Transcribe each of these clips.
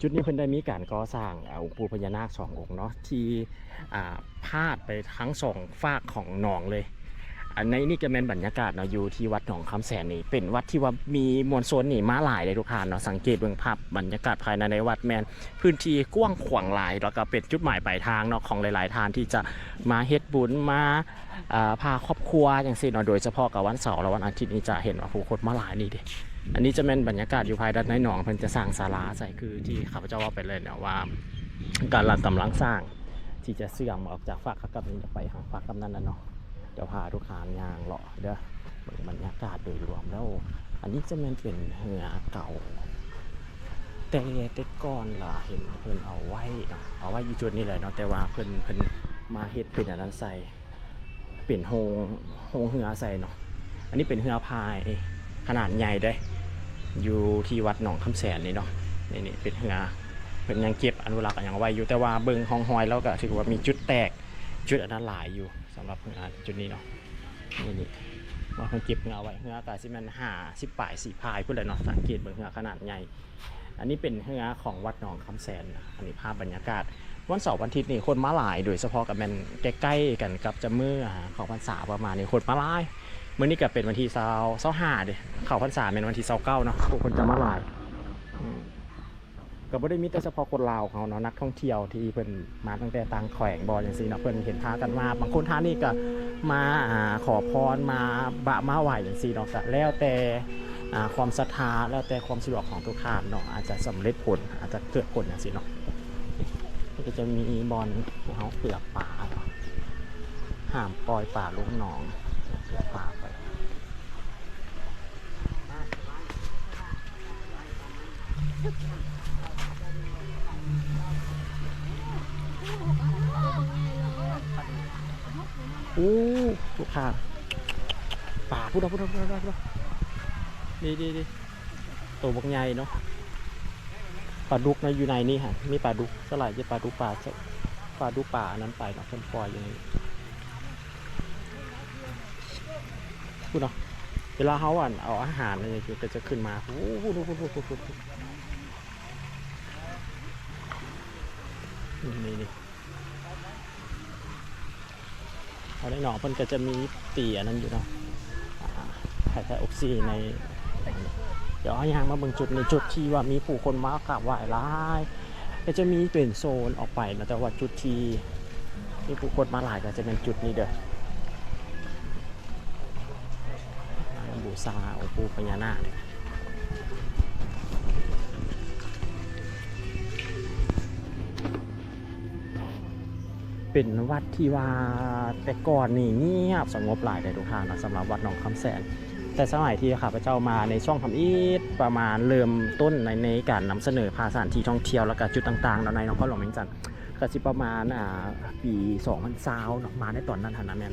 ຈຸດນີ້ເພິ່ນໄດ້ມີການກໍ່ສ້າງ ອາ ອົງປູພະຍານາກສອງອົງເນາະ ທີ່ ອາ ພາດໄປທັງສອງຟາກຂອງໜອງເລີຍ. ອັນໃນນີ້ກໍແມ່ນບັນຍາກາດເນາະ ຢູ່ທີ່ວັດໜອງຄຳແສນນີ້ ເປັນວັດທີ່ວ່າມີມວນຊົນນີ້ມາຫຼາຍເດ້ທຸກທ່ານເນາະ. ສັງເກດເບິ່ງພາບບັນຍາກາດພາຍໃນໃນວັດ ແມ່ນພື້ນທີ່ກວ້າງຂວາງຫຼາຍ ແລ້ວກໍເປັນຈຸດໝາຍປາຍທາງເນາະ ຂອງຫຼາຍໆທ່ານທີ່ຈະມາເຮັດບຸນ ມາ ອ່າ ພາຄອບຄົວຈັ່ງຊີ້ເນາະ. ໂດຍສະເພາະກັບວັນເສົາ ແລະ ວັນອາທິດນີ້ຈະເຫັນວ່າຜູ້ຄົນມາຫຼາຍນີ້ເດ້. ອັນນີ້ຈະແມ່ນບັນຍາກາດຢູ່ພາຍດ້ານໃນໜອງ ເພິ່ນຈະສ້າງສາລາໃສ່ ຄືທີ່ຂ້າພະເຈົ້າເວົ້າໄປແລ້ວເນາະວ່າ ກຳລັງ ກຳລັງສ້າງທີ່ຈະເຊື່ອມອອກຈາກຟາກກັບນີ້ໄປຫາຟາກກັບນັ້ນນະເນາະ. ດຽວພາທຸກທ່ານຍ່າງເລາະເດີ ເບິ່ງບັນຍາກາດໂດຍລວມແລ້ວ. ອັນນີ້ຈະແມ່ນເປັນເຮືອເກົ່າ ແຕ່ ແຕ່ກ່ອນລະເຫັນເພິ່ນເອົາໄວ້ເນາະ ເອົາໄວ້ຢູ່ຈຸດນີ້ແຫຼະເນາະ ແຕ່ວ່າເພິ່ນ ເພິ່ນມາເຮັດເປັນອັນນັ້ນໃສ່ ເປັນໂຮງ ໂຮງເຮືອໃສ່ເນາະ. ອັນນີ້ເປັນເຮືອພາຍຂະໜາດໃຫຍ່ເດ້ ຢູ່ທີ່ວັດໜອງຄຳແສນນີ້ເນາະ. ນີ້ ນີ້ເປັນເຮືອ ເພິ່ນຍັງເກັບອະນຸລັກຫຍັງໄວ້ຢູ່ ແຕ່ວ່າເບິ່ງຮ່ອງຮອຍແລ້ວກໍຖືວ່າມີຈຸດແຕກ ຈຸດອັນນັ້ນຫຼາຍຢູ່ ສຳລັບເຮືອຈຸດນີ້ເນາະ. ນີ້ ນີ້ວ່າເພິ່ນເກັບເຮືອໄວ້ ເຮືອກໍຊິແມ່ນຫ້າສິບປາຍສີ່ພາຍພຸ້ນແຫຼະເນາະ. ສັງເກດເບິ່ງເຮືອຂະໜາດໃຫຍ່ ອັນນີ້ເປັນເຮືອຂອງວັດໜອງຄຳແສນ. ອັນນີ້ພາບບັນຍາກາດ ວັນເສົາວັນອາທິດນີ້ຄົນມາຫຼາຍ ໂດຍສະເພາະກໍແມ່ນໃກ້ໆກັນກັບຈະມື້ ອາ ເຂົ້າພັນສາປະມານນີ້ ຄົນມາຫຼາຍ. ມື້ນີ້ກໍເປັນວັນທີຊາວ ຊາວຫ້າເດ້ ເຂົ້າພັນສາແມ່ນວັນທີຊາວເກົ້າເນາະ ຜູ້ຄົນຈະມາຫຼາຍ. ອືມ ກໍບໍ່ໄດ້ມີແຕ່ສະເພາະຄົນລາວເຮົາເນາະ ນັກທ່ອງທ່ຽວທີ່ເພິ່ນມາຕັ້ງແຕ່ຕ່າງແຂວງບໍ່ ຈັ່ງຊີ້ເນາະ ເພິ່ນເຫັນພາກັນມາ. ບາງຄົນທ່ານນີ້ກໍມາ ອາ ຂໍພອນ ມາບະ ມາໄຫວ້ຈັ່ງຊີ້ເນາະ ກໍແລ້ວແຕ່ ອາ ຄວາມສັດທາ ແລ້ວແຕ່ຄວາມສະດວກຂອງທຸກທ່ານເນາະ ອາດຈະສຳເລັດຜົນ ອາດຈະເກີດຜົນຈັ່ງຊີ້ເນາະ. ມັນກໍຈະມີບ່ອນທີ່ເຮົາເກືອກປາເນາະ ຫ້າມປ່ອຍປາລົງໜອງ ເກືອກປາໄປ. ໂອ້ ລູກຄ້າ ປາພຸ້ນ ພຸ້ນ ພຸ້ນ ພຸ້ນ ພຸ້ນ ນີ້ ນີ້ ນີ້ ໂຕບັກໃຫຍ່ເນາະ. ປາດຸກນະ ຢູ່ໃນນີ້ຫັ້ນ ມີປາດຸກ ສ່ວນຫຼາຍຈະປາດຸກ ປາ ປາດຸກ ປາອັນນັ້ນໄປເນາະ ເພິ່ນປ່ອຍຢູ່ໃນ ພຸ້ນເນາະ. ເວລາເຮົາ ອັນ ເອົາອາຫານ ອັນນີ້ ກໍຈະຂຶ້ນມາ ໂອ້ ພຸ້ນ ພຸ້ນ ພຸ້ນ ພຸ້ນ ພຸ້ນ ນີ້ ນີ້ ນີ້ ເອົາໄດ້ເນາະ. ເພິ່ນກໍຈະມີຕີອັນນັ້ນຢູ່ເນາະ ອ່າ ຖ່າຍ ຖ່າຍອົກຊີໃນ ດຽວເຮົາຍ່າງມາເບິ່ງຈຸດນີ້ ຈຸດທີ່ວ່າມີຜູ້ຄົນມາກາບໄຫວ້ຫຼາຍ ກໍຈະມີເປັນໂຊນອອກໄປເນາະ ແຕ່ວ່າຈຸດທີ່ມີຜູ້ຄົນມາຫຼາຍກໍຈະແມ່ນຈຸດນີ້ເດີ ມາບູຊາອົງປູພະຍານາກ. ເປັນວັດທີ່ວ່າແຕ່ກ່ອນນີ້ງຽບສະຫງົບຫຼາຍເດ້ທຸກທ່ານເນາະ ສຳລັບວັດໜອງຄຳແສນ. ແຕ່ສະໄໝທີ່ຂ້າພະເຈົ້າມາໃນຊ່ວງທຳອິດ ປະມານເລີ່ມຕົ້ນໃນ ໃນການນຳສະເໜີພາສະຖານທີ່ທ່ອງທ່ຽວ ແລ້ວກະຈຸດຕ່າງໆເນາະ ໃນນະຄອນຫຼວງວຽງຈັນ ກະຊິປະມານ ອ່າ ປີສອງພັນຊາວເນາະ ມາໃນຕອນນັ້ນຫັ້ນນະ ແມ່ນ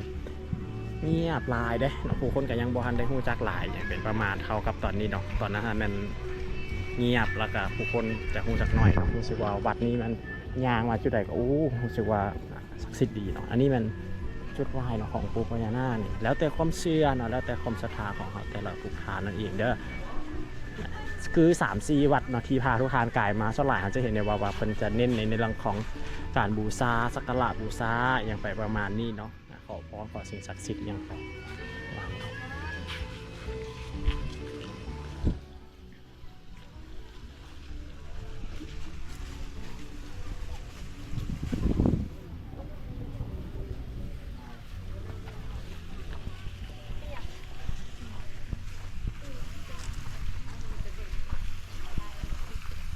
ງຽບຫຼາຍເດ້ເນາະ ຜູ້ຄົນກະຍັງບໍ່ທັນໄດ້ຮູ້ຈັກຫຼາຍ ຍັງເປັນປະມານເທົ່າກັບຕອນນີ້ເນາະ. ຕອນນັ້ນຫັ້ນແມ່ນງຽບ ແລ້ວກະຜູ້ຄົນຈະຮູ້ຈັກໜ້ອຍເນາະ. ຮູ້ສຶກວ່າວັດນີ້ແມ່ນຍ່າງມາຈຸດໃດກໍ ໂອ້ ຮູ້ສຶກວ່າສັກສິດດີເນາະ. ອັນນີ້ແມ່ນຈຸດໄຫວ້ເນາະ ຂອງປູພະຍານາກນີ້ ແລ້ວແຕ່ຄວາມເຊື່ອເນາະ ແລ້ວແຕ່ຄວາມສັດທາຂອງເຮົາແຕ່ລະຜູ້ທ່ານນັ້ນເອງເດີ. ຄືສາມສີ່ວັດເນາະ ທີ່ພາທຸກທ່ານກາຍມາ ສ່ວນຫຼາຍເຮົາຈະເຫັນໄດ້ວ່າ ວ່າເພິ່ນຈະເນັ້ນໃນ ໃນເລື່ອງຂອງການບູຊາ ສັກກາລະບູຊາ ອີ່ຫຍັງໄປປະມານນີ້ເນາະ ຂໍພອນ ຂໍສິ່ງສັກສິດອີ່ຫຍັງໄປ.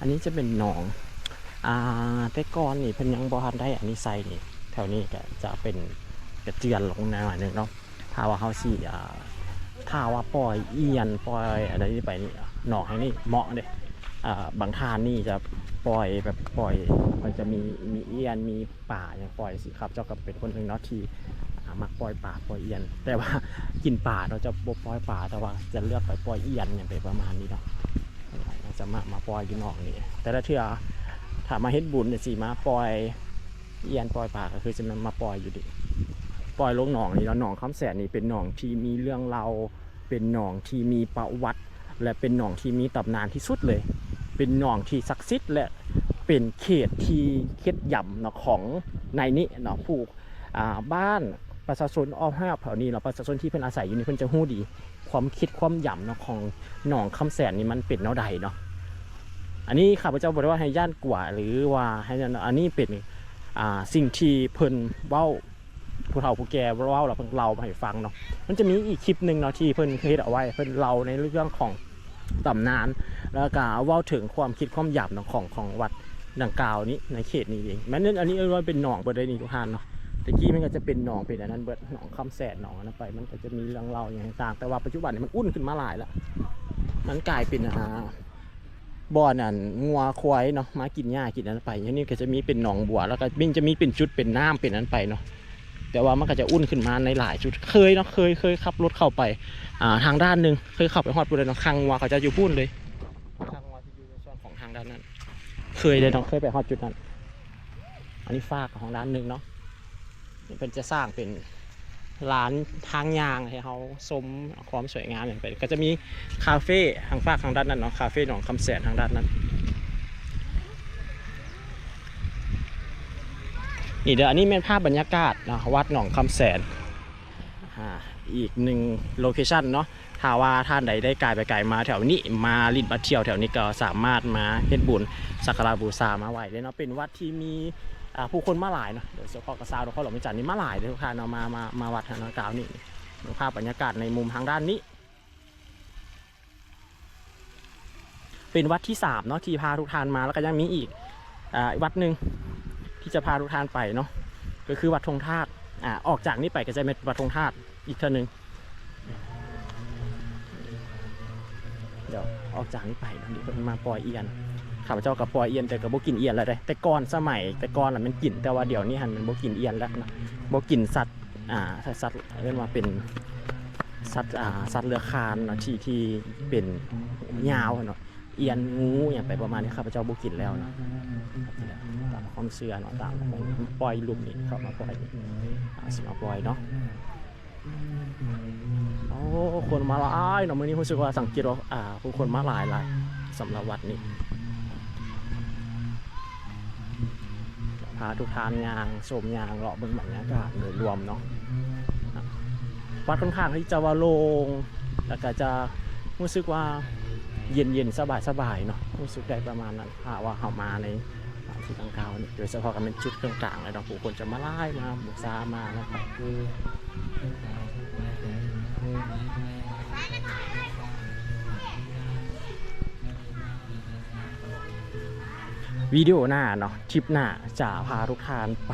ອັນນີ້ຈະເປັນໜອງ ອ່າ ແຕ່ກ່ອນນີ້ເພິ່ນຍັງບໍ່ທັນໄດ້ອັນນີ້ໃສ່ນີ້ ແຖວນີ້ກະຈະເປັນກະເຈື່ອນລົງໜ້ອຍໜຶ່ງເນາະ. ຖ້າວ່າເຮົາຊິ ອ່າ ຖ້າວ່າປ່ອຍອຽນ ປ່ອຍອັນໃດນີ້ໄປນີ້ ໜອງແຫ່ງນີ້ເໝາະເດ້. ອ່າ ບາງທ່ານນີ້ຈະປ່ອຍແບບ ປ່ອຍ ມັນຈະມີ ມີອຽນ ມີປາຫຍັງປ່ອຍຊີ້. ຂ້າພະເຈົ້າກໍເປັນຄົນໜຶ່ງເນາະ ທີ່ ອ່າ ມັກປ່ອຍປາ ປ່ອຍອຽນ ແຕ່ວ່າກິນປາເນາະ ຈະບໍ່ປ່ອຍປາ ແຕ່ວ່າຈະເລືອກໄປປ່ອຍອຽນຫຍັງໄປປະມານນີ້ເນາະ. ຈະມາ ມາປ່ອຍຢູ່ໜອງນີ້ ແຕ່ລະເທື່ອ ຖ້າມາເຮັດບຸນຈັ່ງຊີ້ ມາປ່ອຍ ອຽນປ່ອຍປາກໍຄືຈະແມ່ນມາປ່ອຍຢູ່ນີ້ ປ່ອຍລົງໜອງນີ້ເນາະ. ໜອງຄຳແສນນີ້ເປັນໜອງທີ່ມີເລື່ອງເລົ່າ ເປັນໜອງທີ່ມີປະຫວັດ ແລະ ເປັນໜອງທີ່ມີຕຳນານທີ່ສຸດເລີຍ ເປັນໜອງທີ່ສັກສິດ ແລະ ປັນເຂດທີ່ເຮັດຢຳເນາະ ຂອງໃນນີ້ເນາະ ຜູ້ ອ່າ ບ້ານ ປະຊາຊົນອ້ອມຮອບແຖວນີ້ເນາະ ປະຊາຊົນທີ່ເພິ່ນອາໄສຢູ່ນີ້ ເພິ່ນຈະຮູ້ດີຄວາມເຮັດຄວາມຢຳເນາະ ຂອງໜອງຄຳແສນນີ້ມັນເປັນແນວໃດເນາະ. ອັນນີ້ຂ້າພະເຈົ້າບໍ່ໄດ້ວ່າໃຫ້ຢ້ານກົວ ຫຼືວ່າໃຫ້ນັ້ນເນາະ ອັນນີ້ເປັນ ອ່າ ສິ່ງທີ່ເພິ່ນເວົ້າ ຜູ້ເຖົ້າຜູ້ແກ່ເວົ້າ ແລ້ວເພິ່ນເລົ່າມາໃຫ້ຟັງເນາະ. ມັນຈະມີອີກຄລິບໜຶ່ງເນາະ ທີ່ເພິ່ນເຮັດເອົາໄວ້ ເພິ່ນເລົ່າໃນເລື່ອງຂອງຕຳນານ ແລ້ວກະເວົ້າເຖິງຄວາມຄິດຄວາມຢຳເນາະ ຂອງ ຂອງວັດດັ່ງກ່າວນີ້ ໃນເຂດນີ້ເອງ. ແມ່ນ ອັນນີ້ເອີ້ນວ່າເປັນໜອງເບິດເລີຍນີ້ທຸກທ່ານເນາະ. ແຕ່ກີ້ມັນກະຈະເປັນໜອງ ເປັນອັນນັ້ນເບິດ ໜອງຄຳແສນ ໜອງອັນນັ້ນໄປ ມັນກະຈະມີເລື່ອງເລົ່າຫຍັງຕ່າງໆ ແຕ່ວ່າປັດຈຸບັນນີ້ມັນອຸ່ນຂຶ້ນມາຫຼາຍແລ້ວ ມັນກາຍເປັນ ອ່າ ບ່ອນອັນງົວຄວາຍເນາະ ມາກິນຫຍ້າກິນອັນນັ້ນໄປ. ຢູ່ນີ້ກະຈະມີເປັນໜອງບົວ ແລ້ວກະມັນຈະມີເປັນຈຸດເປັນນ້ຳເປັນອັນໄປເນາະ. ແຕ່ວ່າມັນກະຈະອຸ່ນຂຶ້ນມາໃນຫຼາຍຈຸດ. ເຄີຍເນາະ ເຄີຍ ເຄີຍຂັບລົດເຂົ້າໄປ ອ່າ ທາງດ້ານໜຶ່ງ ເຄີຍເຂົ້າໄປຮອດພຸ້ນເລີຍເນາະ. ຄາງງົວເຂົາເຈົ້າຢູ່ພຸ້ນເລີຍ ຄາງງົວທີ່ຢູ່ໃນສ່ວນຂອງທາງດ້ານນັ້ນ ເຄີຍເດ້ເນາະ ເຄີຍໄປຮອດຈຸດນັ້ນ. ອັນນີ້ຟາກຂອງດ້ານໜຶ່ງເນາະ ເພິ່ນຈະສ້າງເປັນລານທາງຍ່າງໃຫ້ເຮົາຊົມຄວາມສວຍງາມຫຍັງໄປ. ກະຈະມີຄາເຟທາງຟາກທາງດ້ານນັ້ນເນາະ ຄາເຟໜອງຄຳແສນທາງດ້ານນັ້ນ. ນີ້ເດີ ອັນນີ້ແມ່ນພາບບັນຍາກາດເນາະ ວັດໜອງຄຳແສນ ອ່າ ອີກໜຶ່ງໂລເຄຊັນເນາະ. ຖ້າວ່າທ່ານໃດໄດ້ກາຍໄປກາຍມາແຖວນີ້ ມາຫຼິ້ນມາທ່ຽວແຖວນີ້ ກໍສາມາດມາເຮັດບຸນສັກກາລະບູຊາມາໄຫວ້ເດ້ເນາະ. ເປັນວັດທີ່ມີ ອ່າ ຜູ້ຄົນມາຫຼາຍເນາະ ໂດຍສະເພາະກະຊາວນະຄອນຫຼວງວຽງຈັນນີ້ມາຫຼາຍເດີທ່ານເນາະ ມາ ມາ ມາວັດທາງດ້ານນີ້. ພາບບັນຍາກາດໃນມຸມທາງດ້ານນີ້ ເປັນວັດທີສາມເນາະ ທີ່ພາທຸກທ່ານມາ ແລ້ວກະຍັງມີອີກ ອ່າ ວັດໜຶ່ງທີ່ຈະພາທຸກທ່ານໄປເນາະ ກໍຄືວັດທົ່ງທາດ. ອ່າ ອອກຈາກນີ້ໄປກໍຈະແມ່ນວັດທົ່ງທາດອີກເທື່ອໜຶ່ງ. ດຽວອອກຈາກນີ້ໄປເນາະ ດຽວເພິ່ນມາປ່ອຍອຽນ. ຂ້າພະເຈົ້າກໍປ່ອຍອຽນ ແຕ່ກໍບໍ່ກິນອຽນແລ້ວເດ້. ແຕ່ກ່ອນສະໄໝ ແຕ່ກ່ອນລະແມ່ນກິນ ແຕ່ວ່າດຽວນີ້ຫັ້ນມັນບໍ່ກິນອຽນແລ້ວເນາະ ບໍ່ກິນສັດ ອ່າ ສັດ ເອີ້ນວ່າເປັນສັດ ອ່າ ສັດເລືອກຄານເນາະ ທີ່ ທີ່ເປັນຍາວເນາະ ອຽນ ງູ ຫຍັງໄປປະມານນີ້ ຂ້າພະເຈົ້າບໍ່ກິນແລ້ວເນາະ. ຕາມຄວາມເຊື່ອເນາະ ຕາມ ປ່ອຍລູກນີ້ ເຂົ້າມາປ່ອຍນີ້ ອ່າ ຊິມາປ່ອຍເນາະ. ໂອ້ ຄົນມາຫຼາຍເນາະ ມື້ນີ້ຮູ້ສຶກວ່າສັງເກດວ່າ ອ່າ ຜູ້ຄົນມາຫຼາຍໆ ສຳລັບວັດນີ້. ພາທຸກທ່ານຍ່າງຊົມ ຍ່າງເລາະເບິ່ງບັນຍາກາດໂດຍລວມເນາະ. ວັດຂ້ອນຂ້າງທີ່ຈະວ່າໂລ່ງ ແລ້ວກະຈະຮູ້ສຶກວ່າເຢັນໆ ສະບາຍໆ ເນາະ ຮູ້ສຶກໄດ້ປະມານນັ້ນ ຖ້າວ່າເຮົາມາໃນ ຕາມທີ່ດັ່ງກ່າວນີ້ ໂດຍສະເພາະກໍແມ່ນຈຸດເຄິ່ງກາງເລີຍເນາະ ຜູ້ຄົນຈະມາຫຼາຍ ມາບູຊາ ມານັ້ນໄປ. ວິດີໂອໜ້າເນາະ ທຣິບໜ້າຈະພາທຸກທ່ານໄປ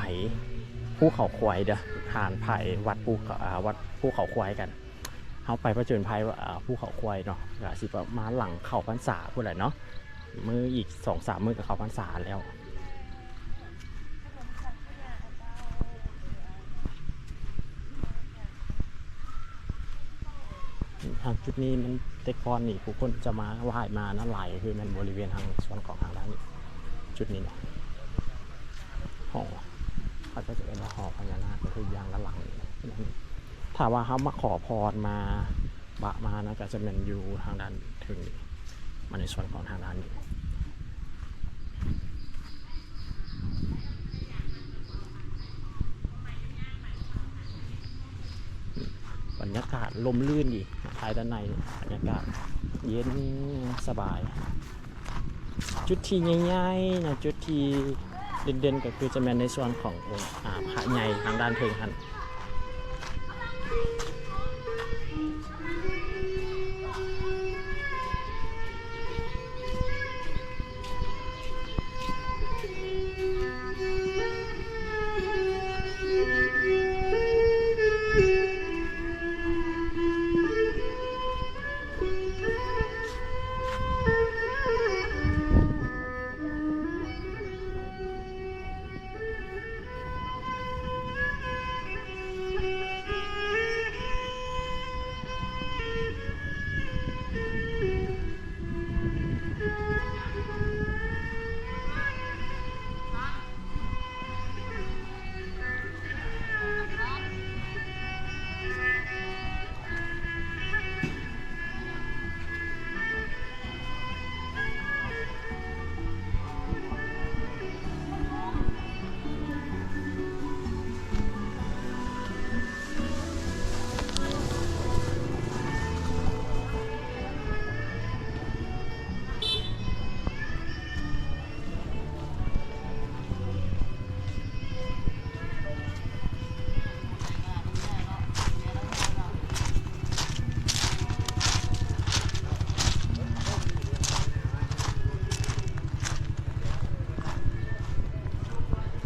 ພູເຂົາຄວາຍເດີ ທ່ານໄປວັດພູ ອ່າ ວັດພູເຂົາຄວາຍກັນ. ເຮົາໄປຜະຈົນໄພ ອ່າ ພູເຂົາຄວາຍເນາະ ກະຊິປະມານຫຼັງເຂົ້າພັນສາພຸ້ນແຫຼະເນາະ ມື້ອີກສອງສາມມື້ກໍເຂົ້າພັນສາແລ້ວ. ທາງຈຸດນີ້ມັນ ແຕ່ກ່ອນນີ້ຜູ້ຄົນຈະມາໄຫວ້ມານະຫຼາຍ ຄືແມ່ນບໍລິເວນທາງສ່ວນຂອງທາງດ້ານນີ້ ຈຸດນີ້ເນາະ ຫໍ ເຂົາເຈົ້າຈະເອີ້ນວ່າຫໍພະຍານາກ ກໍຄືຢ່າງດ້ານຫຼັງນີ້. ຖ້າວ່າເຮົາມາຂໍພອນມາ ປະມານນັ້ນກໍຈະແມ່ນຢູ່ທາງດ້ານເທິງນີ້ ມາໃນສ່ວນຂອງທາງດ້ານນີ້ ບັນຍາກາດລົມລື່ນດີ ພາຍດ້ານໃນບັນຍາກາດເຢັນສະບາຍ. ຈຸດທີ່ໃຫຍ່ໆເນາະ ຈຸດທີ່ເດັ່ນໆ ກໍຄືຈະແມ່ນໃນສ່ວນຂອງອົງ ອາ ພະໃຫຍ່ທາງດ້ານເທິງຫັ້ນ.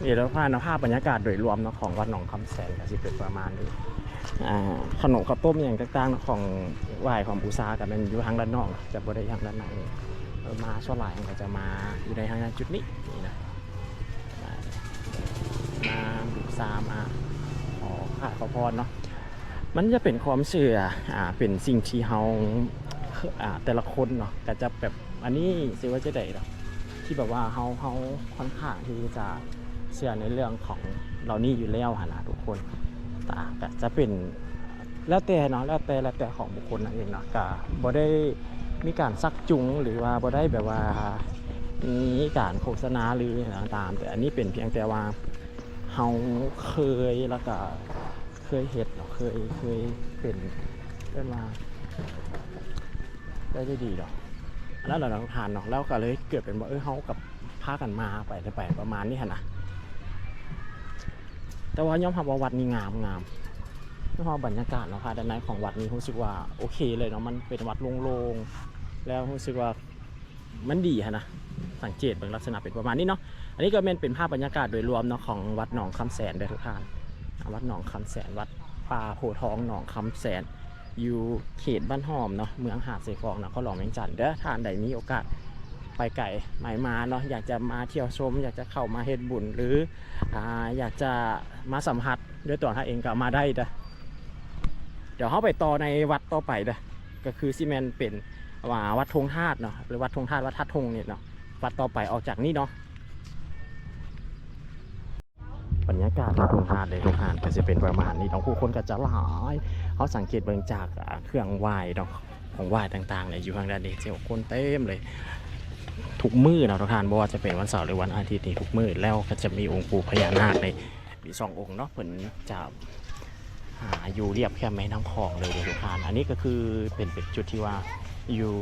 ນີ້ເນາະ ພາບບັນຍາກາດໂດຍລວມເນາະ ຂອງວັດໜອງຄຳແສນກໍຊິເປັນປະມານນີ້. ອ່າ ຂະໜົມເຂົ້າຕົ້ມຫຍັງຕ່າງໆເນາະ ຂອງໄຫວ້ຂອງບູຊາກໍແມ່ນຢູ່ທາງດ້ານນອກ ຈະບໍ່ໄດ້ທາງດ້ານໃນ. ເອີ ມາສ່ວນຫຼາຍເຮົາກໍຈະມາຢູ່ໃນທາງດ້ານຈຸດນີ້ ນີ້ນະ ມາ ມາບູຊາ ມາຂໍພາດຂໍພອນເນາະ. ມັນຈະເປັນຄວາມເຊື່ອ ອ່າ ເປັນສິ່ງທີ່ເຮົາ ອ່າ ແຕ່ລະຄົນເນາະ ກໍຈະແບບ ອັນນີ້ຊິວ່າຈັ່ງໃດເນາະ ທີ່ແບບວ່າເຮົາ ເຮົາຄ່ອນຂ້າງທີ່ຈະເຊື່ອໃນເລື່ອງຂອງເຫຼົ່ານີ້ຢູ່ແລ້ວຫັ້ນນະທຸກຄົນ. ກໍ ກໍຈະເປັນ ແລ້ວແຕ່ເນາະ ແລ້ວແຕ່ ແລ້ວແຕ່ຂອງບຸກຄົນນັ້ນເອງເນາະ ກໍບໍ່ໄດ້ມີການຊັກຈູງ ຫຼືວ່າບໍ່ໄດ້ແບບວ່າມີການໂຄສະນາ ຫຼືຫຍັງກໍຕາມ. ແຕ່ອັນນີ້ເປັນພຽງແຕ່ວ່າເຮົາເຄີຍ ແລ້ວກໍເຄີຍເຮັດເນາະ ເຄີຍ ເຄີຍເປັນ ເອີ້ນວ່າ ໄດ້ ໄດ້ດີດອກ ອັນນັ້ນແຫຼະເນາະ ທ່ານເນາະ. ແລ້ວກໍເລີຍເກີດເປັນວ່າ ເອີ ເຮົາກັບພາກັນມາໄປ ໄປປະມານນີ້ຫັ້ນນະ. ແຕ່ວ່າຍອມຮັບວ່າວັດນີ້ງາມ ງາມ ຍອມຮັບບັນຍາກາດເນາະ ພາຍໃນຂອງວັດນີ້ຮູ້ສຶກວ່າໂອເຄເລີຍເນາະ. ມັນເປັນວັດໂລ່ງໆ ແລ້ວຮູ້ສຶກວ່າ ມັນດີຫັ້ນນະ. ສັງເກດເບິ່ງລັກສະນະເປັນປະມານນີ້ເນາະ. ອັນນີ້ກໍແມ່ນເປັນພາບບັນຍາກາດໂດຍລວມເນາະ ຂອງວັດໜອງຄຳແສນເດີ້ທຸກທ່ານ. ວັດໜອງຄຳແສນ ວັດປ່າໂພທອງໜອງຄຳແສນ ຢູ່ເຂດບ້ານຫອມເນາະ ເມືອງຫາດຊາຍຟອງ ນະຄອນຫຼວງວຽງຈັນເດີ້. ທ່ານໃດມີໂອກາດໄປໄກໄປມາເນາະ ຢາກຈະມາທ່ຽວຊົມ ຢາກຈະເຂົ້າມາເຮັດບຸນ ຫຼື ອ່າ ຢາກຈະມາສຳຜັດດ້ວຍຕົວທ່ານເອງກໍມາໄດ້ເດີ້. ດຽວເຮົາໄປຕໍ່ໃນວັດຕໍ່ໄປເດີ້ ກໍຄືຊິແມ່ນເປັນ ວ່າວັດທົ່ງທາດເນາະ ຫຼືວັດທົ່ງທາດ ວັດທາດທົ່ງນີ້ເນາະ ວັດຕໍ່ໄປອອກຈາກນີ້ເນາະ. ບັນຍາກາດວັດທົ່ງທາດເດ້ທຸກທ່ານ ກໍຊິເປັນປະມານນີ້ເນາະ. ຜູ້ຄົນກໍຈະຫຼາຍ ເຮົາສັງເກດເບິ່ງຈາກ ອ່າ ເຄື່ອງໄຫວ້ເນາະ ຂອງໄຫວ້ຕ່າງໆນີ້ ຢູ່ທາງດ້ານນີ້ ເຈົ້າ ຄົນເຕັມເລີຍທຸກມື້ເນາະທຸກທ່ານ. ບໍ່ວ່າຈະເປັນວັນເສົາ ຫຼື ວັນອາທິດນີ້ ທຸກມື້ ແລ້ວກໍຈະມີອົງປູພະຍານາກໃນ ມີສອງອົງເນາະ ເພິ່ນຈະ ອ່າ ຢູ່ລຽບແຄມແມ່ນ້ຳຂອງເລີຍເດ້ທຸກທ່ານ. ອັນນີ້ກໍຄືເປັນ ເປັນຈຸດທີ່ວ່າຢູ່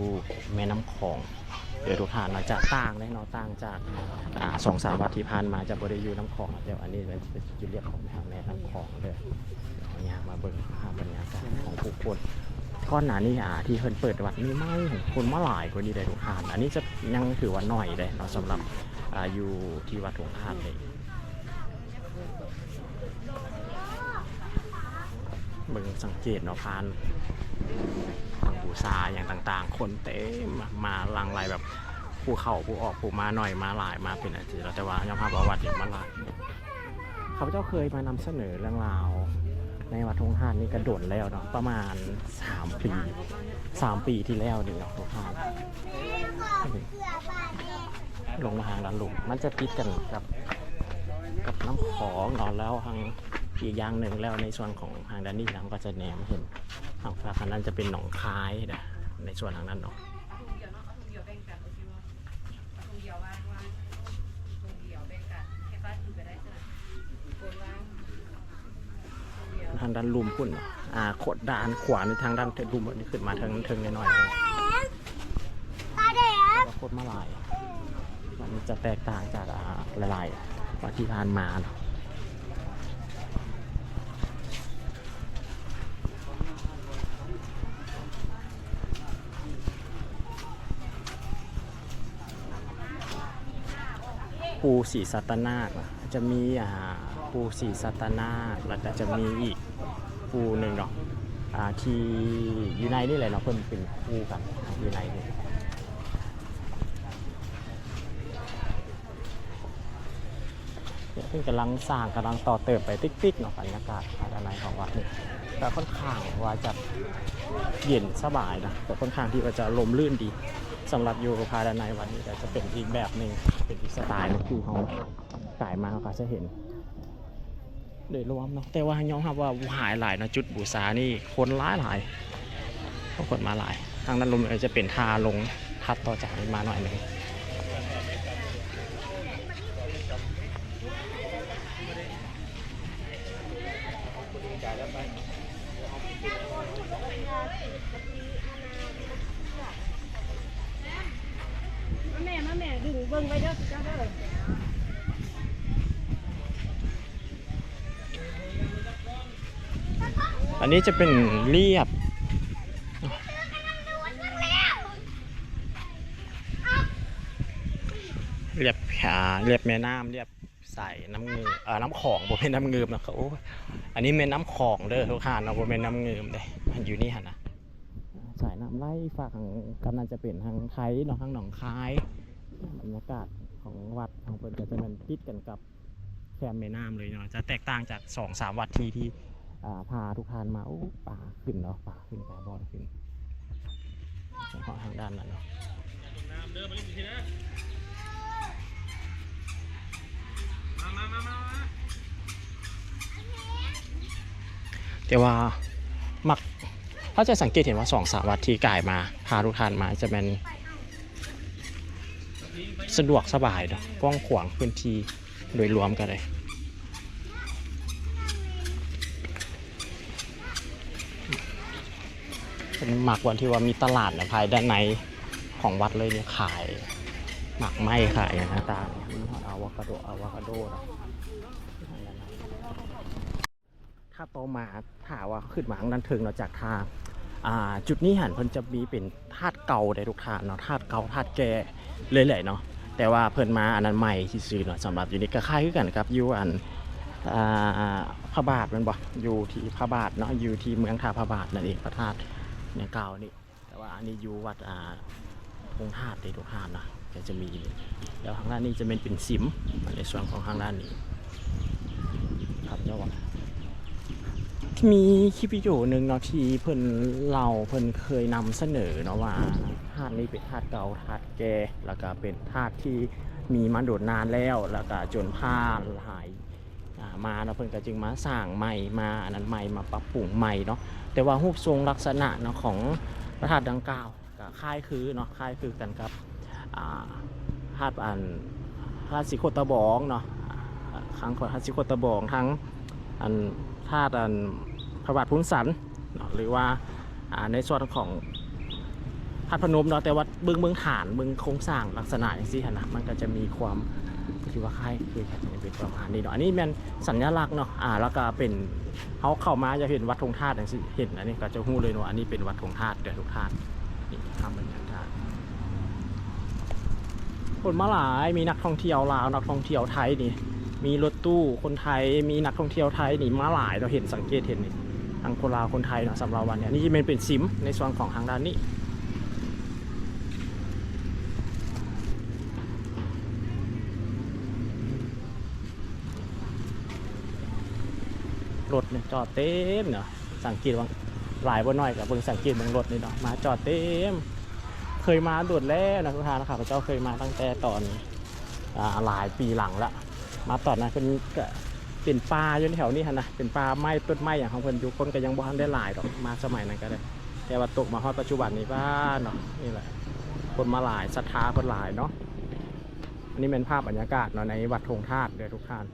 ແມ່ນ້ຳຂອງເດີທຸກທ່ານເນາະ ຈະຕ່າງເດ້ເນາະ ຕ່າງຈາກ ອ່າ ສອງສາມວັດທີ່ຜ່ານມາ ຈະບໍ່ໄດ້ຢູ່ນ້ຳຂອງ ແຕ່ອັນນີ້ເປັນ ເປັນຈຸດລຽບຂອງແມ່ນ້ຳຂອງເດີ. ເຮົາຍ່າງມາເບິ່ງພາບບັນຍາກາດຂອງຜູ້ຄົນ ກ່ອນໜ້ານີ້ ອ່າ ທີ່ເພິ່ນເປີດວັດໃໝ່ໆ ຄົນມາຫຼາຍກວ່ານີ້ເດ້ທຸກທ່ານ. ອັນນີ້ຈະຍັງຖືວ່າໜ້ອຍເດ້ເນາະ ສຳລັບ ອ່າ ຢູ່ທີ່ວັດທົ່ງທາດເດ້. ເບິ່ງສັງເກດເນາະ ຜ່ານ ຂອງບູຊາຫຍັງຕ່າງໆ ຄົນເຕັມ ມາຫຼັ່ງໄຫຼແບບ ຜູ້ເຂົ້າຜູ້ອອກ ຜູ້ມາໜ້ອຍມາຫຼາຍ ມາເປັນອາທິດແລ້ວ. ແຕ່ວ່າຍອມຮັບວ່າວັດນີ້ມາຫຼາຍ. ຂ້າພະເຈົ້າເຄີຍມານຳສະເໜີເລື່ອງລາວໃນວັດທົ່ງທາດນີ້ກໍດົນແລ້ວເນາະ ປະມານສາມປີ ສາມປີທີ່ແລ້ວນີ້ເນາະທຸກທ່ານ. ລົງມາທາງດ້ານລຸ່ມ ມັນຈະຕິດກັນກັບ ກັບນ້ຳຂອງເນາະ. ແລ້ວທາງ ອີກຢ່າງໜຶ່ງແລ້ວ ໃນສ່ວນຂອງທາງດ້ານນີ້ ເຮົາກໍຈະແນມເຫັນ ທາງ ທາງນັ້ນຈະເປັນໜອງຄາຍເດ້ ໃນສ່ວນທາງນັ້ນເນາະ. ທາງດ້ານລຸ່ມພຸ້ນ ອ່າ ໂຄດດ້ານຂວານີ້ ທາງດ້ານລຸ່ມນີ້ ຂຶ້ນມາເທິງ ເທິງໜ້ອຍໆ ແຕ່ວ່າຄົນມາຫຼາຍ ມັນຈະແຕກຕ່າງຈາກ ອ່າ ຫຼາຍໆ ວັດທີ່ຜ່ານມາເນາະ. ປູ່ສີສັດຕະນາກນະ ຈະມີ ອ່າ ປູ່ສີສັດຕະນາກ ແລ້ວກໍຈະມີອີກປູ່ໜຶ່ງເນາະ ອ່າ ທີ່ຢູ່ໃນນີ້ແຫຼະເນາະ ເພິ່ນເປັນຄູ່ກັນຢູ່ໃນນີ້. ເພິ່ນກຳລັງສ້າງ ກຳລັງຕໍ່ເຕີມໄປຕິກໆເນາະ. ບັນຍາກາດພາຍໃນຂອງວັດນີ້ກໍຄ່ອນຂ້າງວ່າຈະເຢັນສະບາຍນະ ກໍຄ່ອນຂ້າງທີ່ວ່າຈະລົມລື່ນດີ. ສຳລັບຢູ່ພາຍໃນວັດນີ້ກໍຈະເປັນອີກແບບໜຶ່ງ ເປັນອີກສະໄຕໜຶ່ງ ຄືເຮົາກາຍມາເຮົາກໍຈະເຫັນໂດຍລວມເນາະ. ແຕ່ວ່າຍອມຮັບວ່າຫຼາຍໆເນາະ ຈຸດບູຊານີ້ຄົນຫຼາຍໆ ຄົນມາຫຼາຍ. ທາງດ້ານລຸ່ມຈະເປັນທ່າລົງ ຖັດຕໍ່ຈາກນີ້ມາໜ້ອຍໜຶ່ງ. ມາແມ່ ມາແມ່ ດຶງເບິ່ງໄວ້ເດີ ເຈົ້າເດີ. ອັນນີ້ຈະເປັນລຽບ ລຽບ ອ່າ ລຽບແມ່ນ້ຳ ລຽບ ສາຍນ້ຳງືມ ເອີ ນ້ຳຂອງ ບໍ່ແມ່ນນ້ຳງືມນະ ໂອ້ຍ ອັນນີ້ແມ່ນນ້ຳຂອງເດີທຸກທ່ານເນາະ ບໍ່ແມ່ນນ້ຳງືມເດ້ ມັນຢູ່ນີ້ຫັ້ນນະ ສາຍນ້ຳໄຫຼຟາກທາງ ກໍໜ້າຈະເປັນທາງໄທເນາະ ທາງໜອງຄາຍ. ບັນຍາກາດຂອງວັດຂອງເພິ່ນກໍຈະແມ່ນຕິດກັນກັບແຄມແມ່ນ້ຳເລີຍເນາະ ຈະແຕກຕ່າງຈາກສອງສາມວັດທີ່ ທີ່ ອ່າ ພາທຸກທ່ານມາ. ໂອ້ ປາຂຶ້ນເນາະ ປາຂຶ້ນ ປາບ່ອນຂຶ້ນ ເພາະທາງດ້ານນັ້ນເນາະ ແຕ່ວ່າມັກ ເຮົາຈະສັງເກດເຫັນວ່າສອງສາມວັດທີ່ກາຍມາ ພາທຸກທ່ານມາ ຈະແມ່ນສະດວກສະບາຍເນາະ ກວ້າງຂວາງພື້ນທີ່ ໂດຍລວມກໍໄດ້ ເພິ່ນມັກວັນທີ່ວ່າມີຕະຫຼາດນະ ພາຍດ້ານໃນຂອງວັດເລີຍນີ້ ຂາຍໝາກໄມ້ ຂາຍຫຍັງຕ່າງໆ ມີຮອດອາໂວຄາໂດ ອາໂວຄາໂດເນາະ. ຖ້າຕໍ່ມາ ຖ້າວ່າຂຶ້ນມາທາງດ້ານເທິງເນາະ ຈາກທ່າ ອ່າ ຈຸດນີ້ຫັ້ນ ເພິ່ນຈະມີເປັນທາດເກົ່າໄດ໋ທຸກທ່ານເນາະ ທາດເກົ່າທາດແກ່ເລື້ອຍໆເນາະ ແຕ່ວ່າເພິ່ນມາອັນນັ້ນໃໝ່ຊື່ໆເນາະ. ສຳລັບຢູ່ນີ້ກໍຄ້າຍຄືກັນກັບຢູ່ອັນ ອ່າ ພະບາດແມ່ນບໍ່ ຢູ່ທີ່ພະບາດເນາະ ຢູ່ທີ່ເມືອງທ່າພະບາດນັ້ນເອງ ພະທາດດັ່ງກ່າວນີ້. ແຕ່ວ່າອັນນີ້ຢູ່ວັດ ອ່າ ທົ່ງທາດເດ້ທຸກທ່ານເນາະ ກໍຈະມີ ແລ້ວທາງດ້ານນີ້ຈະແມ່ນເປັນສິມ ໃນສ່ວນຂອງທາງດ້ານນີ້ ພະເຈົ້າວ່າ ມີຄລິບວິດີໂອໜຶ່ງເນາະ ທີ່ເພິ່ນເລົ່າ ເພິ່ນເຄີຍນຳສະເໜີເນາະວ່າ ທາດນີ້ເປັນທາດເກົ່າທາດແກ່ ແລ້ວກໍເປັນທາດທີ່ມີມາດົນນານແລ້ວ ແລ້ວກໍຈົນຜ່ານຫຼາຍ ອ່າ ມາເນາະ ເພິ່ນກໍຈຶ່ງມາສ້າງໃໝ່ ມາອັນນັ້ນໃໝ່ ມາປັບປຸງໃໝ່ເນາະ. ແຕ່ວ່າຮູບຊົງລັກສະນະເນາະ ຂອງພະທາດດັ່ງກ່າວ ກໍຄ້າຍຄືເນາະ ຄ້າຍຄືກັນກັບ ອ່າ ທາດອັນ ທາດສີໂຄດຕະບອງເນາະ ທາງທາດສີໂຄດຕະບອງ ທາງອັນ ທາດອັນ ພະບາດພູນສັນເນາະ ຫຼືວ່າ ອ່າ ໃນສ່ວນຂອງ ທາດພະນົມເນາະ ແຕ່ວ່າເບິ່ງ ເບິ່ງຖານ ເບິ່ງໂຄງສ້າງລັກສະນະຈັ່ງຊີ້ຫັ້ນນະ ມັນກໍຈະມີຄວາມທີ່ວ່າຄ້າຍຄືກັນ ເປັນປະມານນີ້ເນາະ. ອັນນີ້ແມ່ນສັນຍະລັກເນາະ ອ່າ ແລ້ວກໍເປັນ ເຮົາເຂົ້າມາຈະເຫັນວັດທົ່ງທາດຈັ່ງຊີ້ ເຫັນອັນນີ້ກໍຈະຮູ້ເລີຍວ່າອັນນີ້ເປັນວັດທົ່ງທາດເດີທຸກທ່ານ. ນີ້ພາບບັນຍາກາດ ຄົນມາຫຼາຍ ມີນັກທ່ອງທ່ຽວລາວ ນັກທ່ອງທ່ຽວໄທນີ້ ມີລົດຕູ້ຄົນໄທ ມີນັກທ່ອງທ່ຽວໄທນີ້ມາຫຼາຍເນາະ ເຫັນ ສັງເກດເຫັນນີ້ ທັງຄົນລາວຄົນໄທເນາະ. ສຳລັບວັນນີ້ ອັນນີ້ແມ່ນເປັນສິມໃນສ່ວນຂອງທາງດ້ານນີ້ ລົດນີ້ຈອດເຕັມເນາະ ສັງເກດວ່າຫຼາຍບໍ່ໜ້ອຍ ກໍເບິ່ງ ສັງເກດເບິ່ງລົດນີ້ເນາະ ມາຈອດເຕັມ. ເຄີຍມາດົນແລ້ວນະ ທຸກທ່ານນະ ຂ້າພະເຈົ້າເຄີຍມາຕັ້ງແຕ່ຕອນ ອ່າ ຫຼາຍປີຫຼັງລະ ມາຕອນນັ້ນເພິ່ນກະເປັນປ່າຢູ່ແຖວນີ້ຫັ້ນນະ ເປັນປ່າໄມ້ ຕົ້ນໄມ້ຫຍັງຂອງເພິ່ນຢູ່ ຄົນກໍຍັງບໍ່ທັນໄດ້ຫຼາຍດອກ ມາສະໄໝນັ້ນກໍໄດ້. ແຕ່ວ່າຕົກມາຮອດປັດຈຸບັນນີ້ ປ້າເນາະ ນີ້ແຫຼະ ຄົນມາຫຼາຍ ສັດທາເພິ່ນຫຼາຍເນາະ. ອັນນີ້ແມ່ນພາບບັນຍາກາດເນາະ ໃນວັດທົ່ງທາດເດີທຸກທ່ານ.